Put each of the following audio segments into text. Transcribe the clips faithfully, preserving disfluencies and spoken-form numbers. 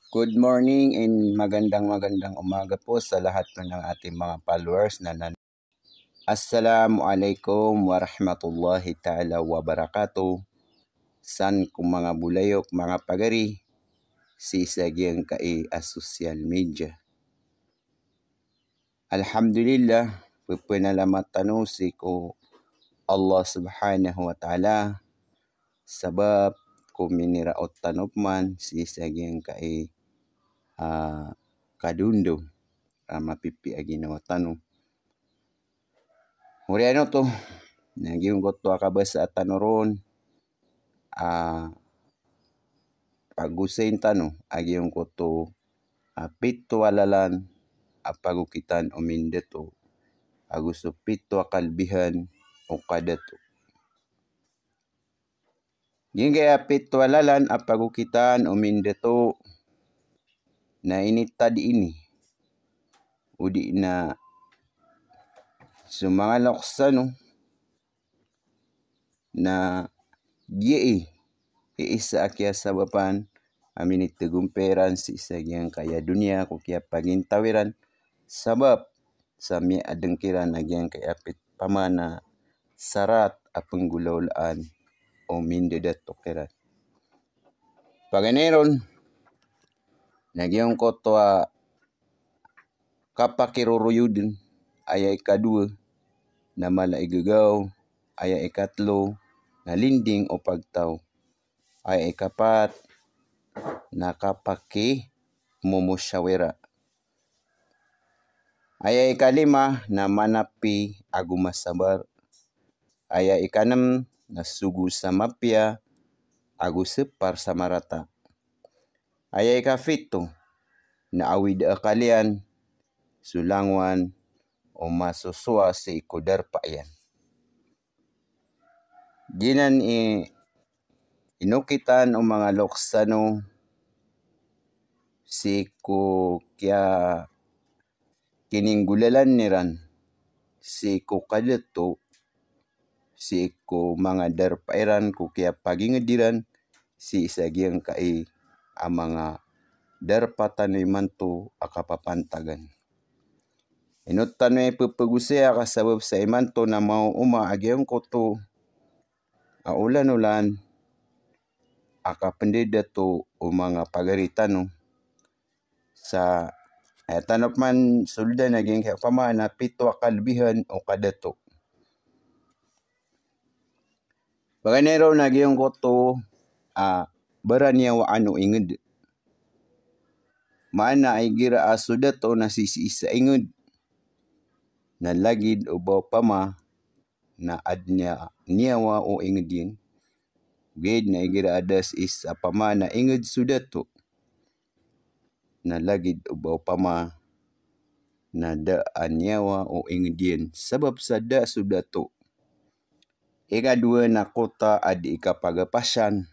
Good morning and magandang, magandang umaga po sa lahat po ng ating mga followers na nan-, Assalamualaikum warahmatullahi ta'ala wabarakatuh. San ko manga bolayok, manga pagari, sii sa giyangkai a social media. Alhamdulillah, pephanalamat tano sii ko Allah Subhanahu wa Ta'ala, sabap ko miniraot tano pman sii sa giyangkai a, ah, kadondo a mapipiya a ginawa tano. Oriyan oto, na giyangkoto a kabasa tano ron, ah, pagosayin tano a giyangkoto a pito a lalan a pagokitan o mindato, ago so pito a kalbihan o kadato. Giyangkaya pito a lalan a pagokitan o mindato na initad ini, odi na so manga loks tano na giyai i isa a kiyasabapan a minitegompay iran sii sa giyangkaya doniya ko kiyapagintaw iran, sabap sa miyaadn kiran a giyangkaya pit pamana sarat a penggolawlaan o mindadato kiran. Paganay ron, na giyangkoto a kapakiroroyodn, aya ikadowa na mala i gagaw, aya ikatlo na linding o pagtaw, aya ikapat na kapakimomosyawira, aya ikalima na manapi ago masabar, aya ikanm na sogo sa mapiya ago separ sa marata, aya ikafito na awid a akal iyan so langowan o masosowa sii ko darpa iyan. Giyanan i inokitan o manga loks tano sii ko kiya kininggolalan iran sii ko kadato, sii ko manga darpa iran ko kiyapagingd iran sii sa giyangkai a manga darpa tano imanto a kapapantagan. Ino tano ipepegosaya ka sabap sa imanto na maooma a giyangkoto a olan-olan a kapendadato o manga pagari tano sa, eh, tano pman soldan a giyangkaya opama na pito a kalbihan o kadato. Paganay ron na giyangkoto a baraniyawa ano ingd. Maana a igira a so dato na sisii sa ingd na lagid o ba opama na adn a niyawa o ingd iyan. Ogaid na igira a da sii sa opama na ingd so dato na lagid o ba opama na da a niyawa o ingd iyan sabap sa da so dato. Ikadowa na kota a di ikapagapasan.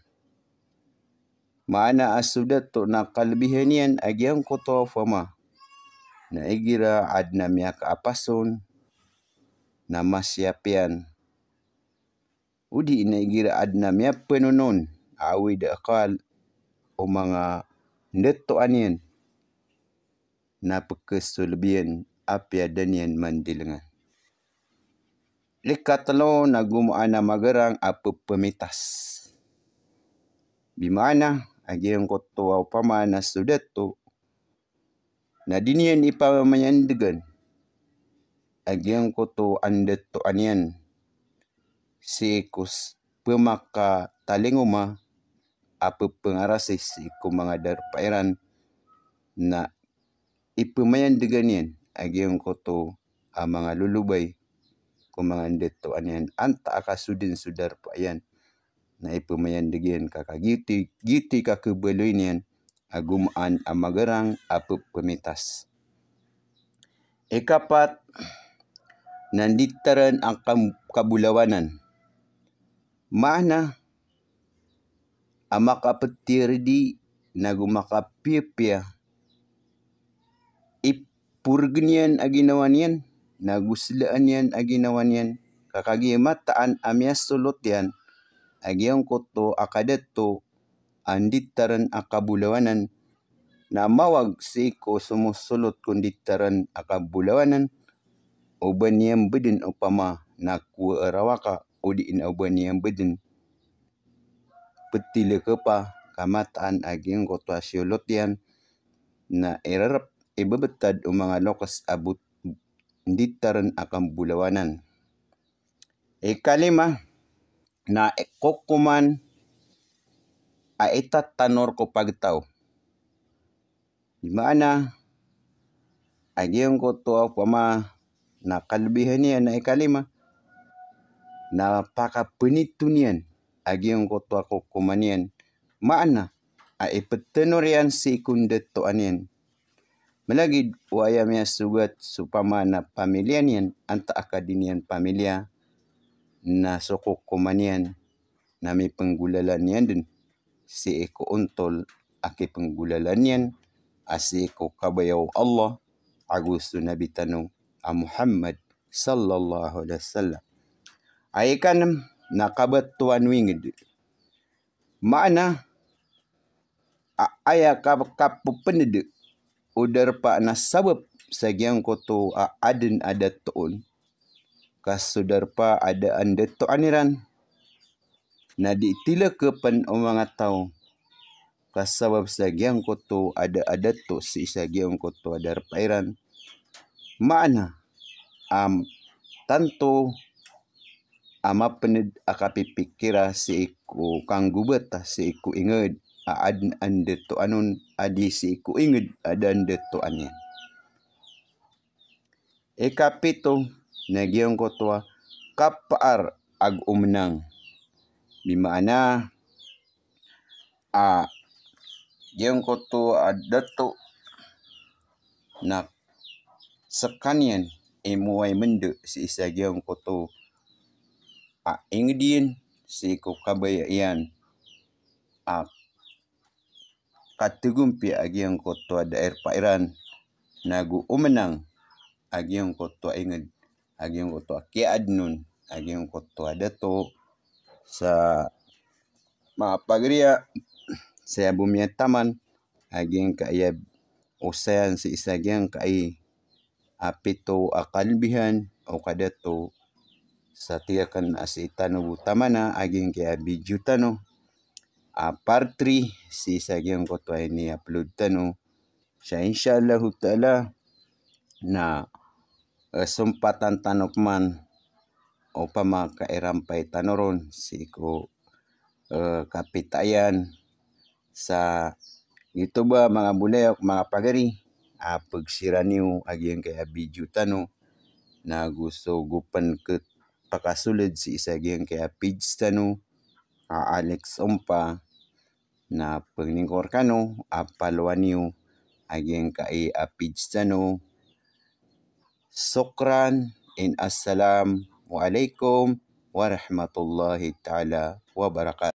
Maana a so dato na kalbihan iyan a giyangkoto a opama na igira adn a miyakaapason na masiyap iyan. Odi na igira adn a miyapenonon a awid a akal o manga ndatoan iyan na pekhasolbiyan apiya da niyan mandilengan. Ikatlo na gomaan a magarang a pepemitas. Bimaana a giyangkoto a opama na so dato na di niyan ipamayandegan a giyangkoto a ndatoan iyan sii ko s-, pemakatalingoma a pepengarasi sii ko manga darpa iran na ipemayandegan iyan a giyangkoto a manga lolobay ko manga ndatoan iyan antaa ka so dn so darpa iyan na ipemayandegan ka ka giyoto i, giyoto i kakhabaloy niyan a gomaan a magarang a pepemitas. Ikapat na nditarn a kam-, kabolawanan. Maana a makapetiyardi na go makapiyapiya i porgen iyan a ginawa niyan na go slaan iyan a ginawa niyan ka kagiya mataan a miyasolot iyan a giyangkoto a kadato a nditarn a kabolawanan na mawag sii ko somosolot ko nditaren a kabolawanan, o ba niyan beden opama na kowa a rawaka, odi na o ba niyan beden petilekapa ka mataan a giyangkoto a siolot iyan, na irerep i bebetad o manga lokes a bot-, nditaren a kabolawanan. Ikalima, na kokoman a itatanor ko pagtaw. Di maana a giyangkoto a opama na kalbihan iyan na ikalima, na pakapenito niyan a giyangkoto a kokoman iyan. Maana a ipetenor iyan sii ko ndatoan iyan. Malagid o aya miyasogat so opama na pamilya niyan, antaa ka di niyan pamilya, na so kokoman iyan na mipenggolalan iyan den sii ko ontol a kipenggolalan iyan a sii ko kabaya o Allah ago so Nabi tano a Muhammad sallallahu alaihi wasallam. Aya ikanem na kabatoan o inged. Maana a aya ka-, kapepened o darpa na sabap sa giyangkoto a aden a dato on, ka so darpa a da a ndatoan iran na di tilekepen o manga taw ka sabap sa giyangkoto a da a dato sii sa giyangkoto a darpa iran. Maana a tanto a mapened a kapipikira sii ko kanggobata sii ko inged a aden a ndatoan on, a di sii ko inged a da a ndatoan iyan. Ikapito na giyangkoto a kapaar ago omenang. Di maana a giyangkoto a dato na sekaniyan i moway mende sii sa giyangkoto a inged iyan sii ko kabaya iyan a kategompi a giyangkoto a darpa iran, nago omenang a giyangkoto a inged, a giyangkoto a kiyaadnon a giyangkoto a dato. Sa manga pagari a, saya bo miyataman a giyangkai a osayan sii sa giyangkai a pito a kalbihan o kadato. Sa tig aken a sii tano bo tamana a giyangkai a video tano a part three sii sa giyangkoto a ini-upload tano. Sa insha Allahu Ta'ala na, eh, sompatan tano peman opama ka irampay tano ron sii ko, eh, kapitayan. Sa giyoto ba manga bolayak, manga pagari, a pegsiran iyo a giyangkai a video tano, nago so gopen ke pakasoled sii sa giyangkai a page tano a Alex Ompa, na penglingkor kano a palowan iyo a giyangkai a page tano. Sokran in, assalamu alaikum warahmatullahi taala wabarakatuh.